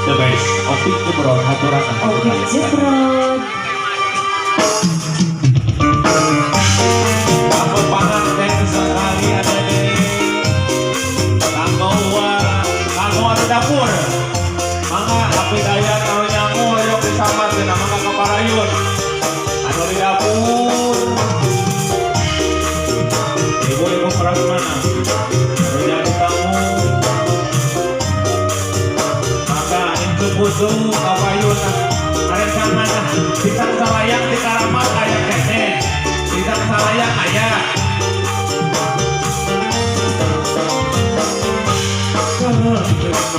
The best. Opik Jebrot haturan. Opik Jebrot. Aku panganten sekali ada di kanggo ada dapur. Mangga api daya anu nyangu hoyong disamar cenah, mangga ka parayun. Anu di dapur. Ibu-ibu prasmanan. Anu jadi tamu. Maka itu butuh kapayun arencangan Titang Salayang di Karamat aya keneh. Titang Salayang aya. Hai, Titang Luar biasa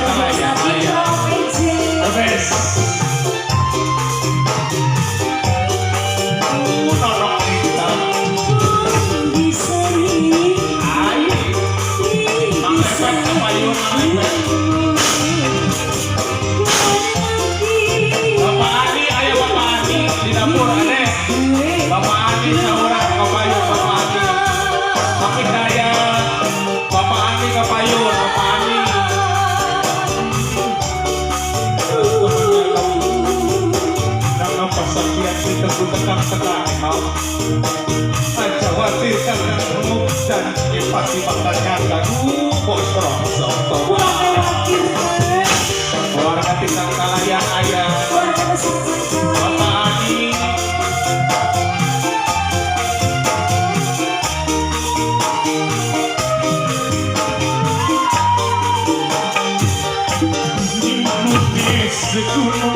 Salayang aya. Citro PJ. The best. Nonok lintang. Ai, Mang Epek kapayun, Mang Epek. Bapak Adi, ayo Bapak Adi di dapur ade. Bapak Adi saurang kapayun Bapak Adi. Pak Hidayat, Bapak Adi kapayun, Bapak Adi. Nang pasakian di teguh tekang teka mau. Aja khawatir karena remuk dan pasti bakal nyata. Bos rongsok. Pulang khawatir. Keluarga Titang Salayang ayah. Keluarga besar Salayang. Bapak Adi. Segunung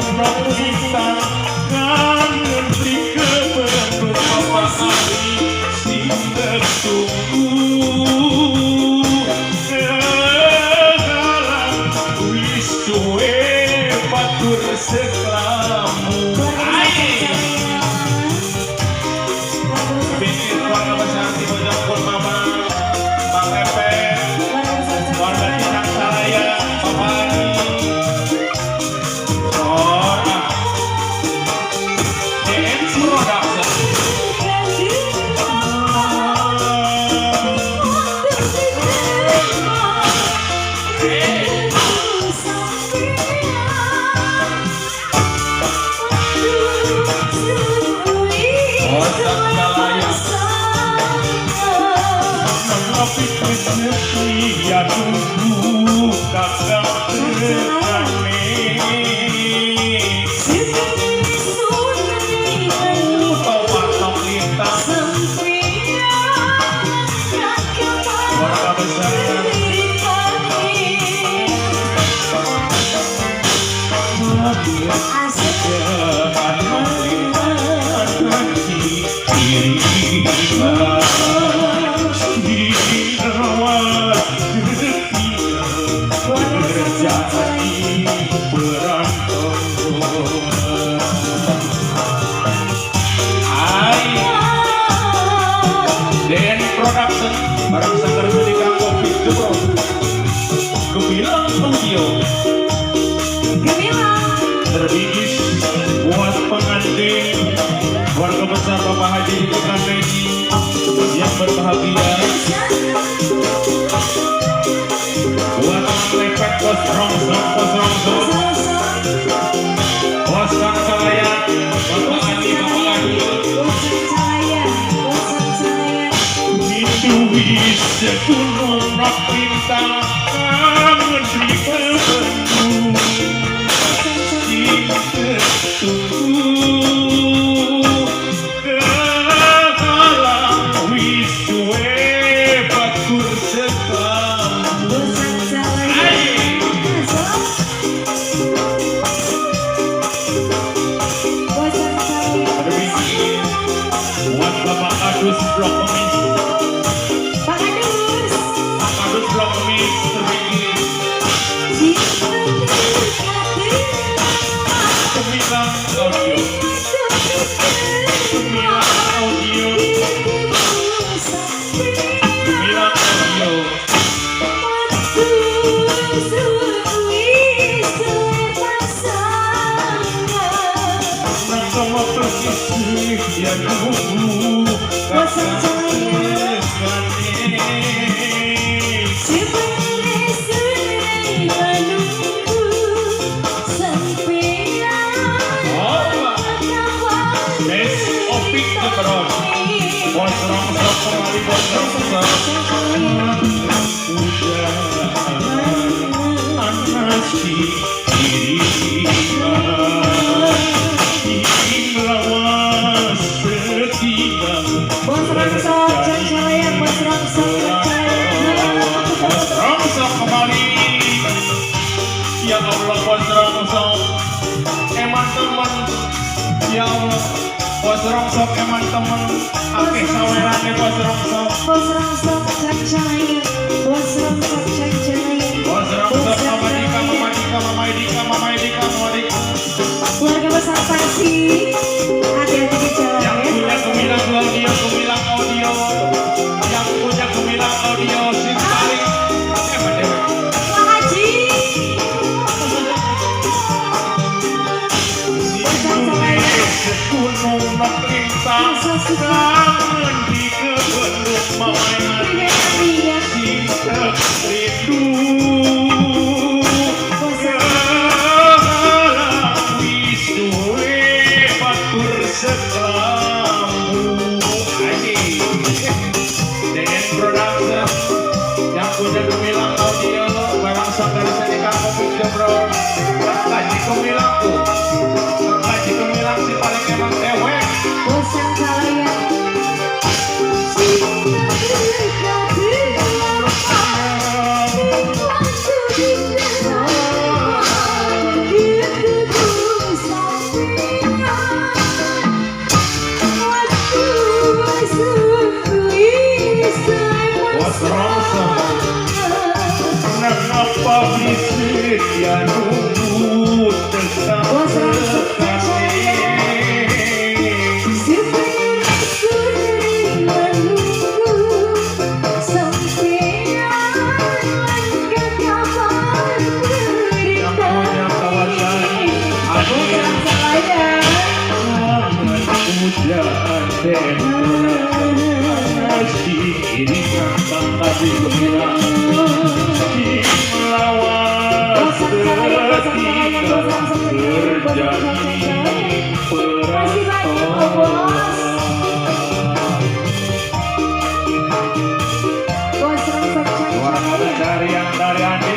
bintang kangen di kebun Bapak Adi sing tertunggu kehalang wis suwe batur seklamu. Keluarga besar Ai. Salayang. Keluarga besar Bikin keluarga besar di Bojongkul Mama Bang Epek, Keluarga besar keluarga Salayang. Titang Salayang, Bapak Adi. Orang DN Production. Bosang Salayang. Nangapi ya tunggu kakak tekane. Tomat nom lintang keluarga besar. Asik. Nom lintang Keluarga besar Salayang. Hai DN Production bareng Sanggar Seni Kopi Jebro Gemilang Studio. Gemilang. Terbigis buat pengantin keluarga besar Bapak Haji Tukang Nedi yang berbahagia, buat Mang Lepet Bos Rongsong, Bos Rongsong, Bos Kang Salayang, Bapak Adi, Bapak Adi. Bosang Salayang. Itu wis gunung rak bintang kangen di kebun sing tunggu kehalang wis suwe batur sekamu. Bosang Salayang. Hai. Bosang Salayang. Demikian buat Bapak Kadus Blok Kemis. Pak Kadus. Pak Kadus Blok Kemis terpikir. Cinta. Gemilang Audio, Gemilang Audio, Gemilang Audio. setia nunggu Bos Bos rongsok kembali, bos rongsok. Hujan nasi iringan ing lawas setiba. Bos rongsok cancalayang, bos rongsok cancalayang. Bos rongsok kembali. Ya Allah, bos rongsok eman teman. Ya Allah, bos rongsok eman teman. Akeh sawerane bos rongsok. Bos rongsok cancalayang, bos rongsok cancalayang. Bos rongsok, Mama Dika, Mama Dika, Mama Dika, Mama Dika, Mama Dika. Keluarga besar Tarsi, hati-hati di jalan Yang ya. Punya Gemilang Audio, Gemilang Audio. Yang punya Gemilang Audio sing paling hebat dewek. Pak Haji. Segunung nok lintang kangen di kebeluk mamayan Priya Priya. sing rindu. Bos Wis duwe batur seklambu. Ini DN Production yang punya Gemilang Audio barang dari sini kamu Jebro. Kaji Gemilangku, Kaji Gemilang si paling emang dewek. Bos cancalayang. Cinta berkati waktu di jalan itu sampean waktu Bos rongsok. Kenapa setia nunggu tetap Bos rongsok. Tekane. Yang punya kawasan Akhir pujaan dan pasti iringan Bang Kaji Gemilang di melawan ketika terjadi Masih banyak kok, Bos. Suara dari yang dari Andi.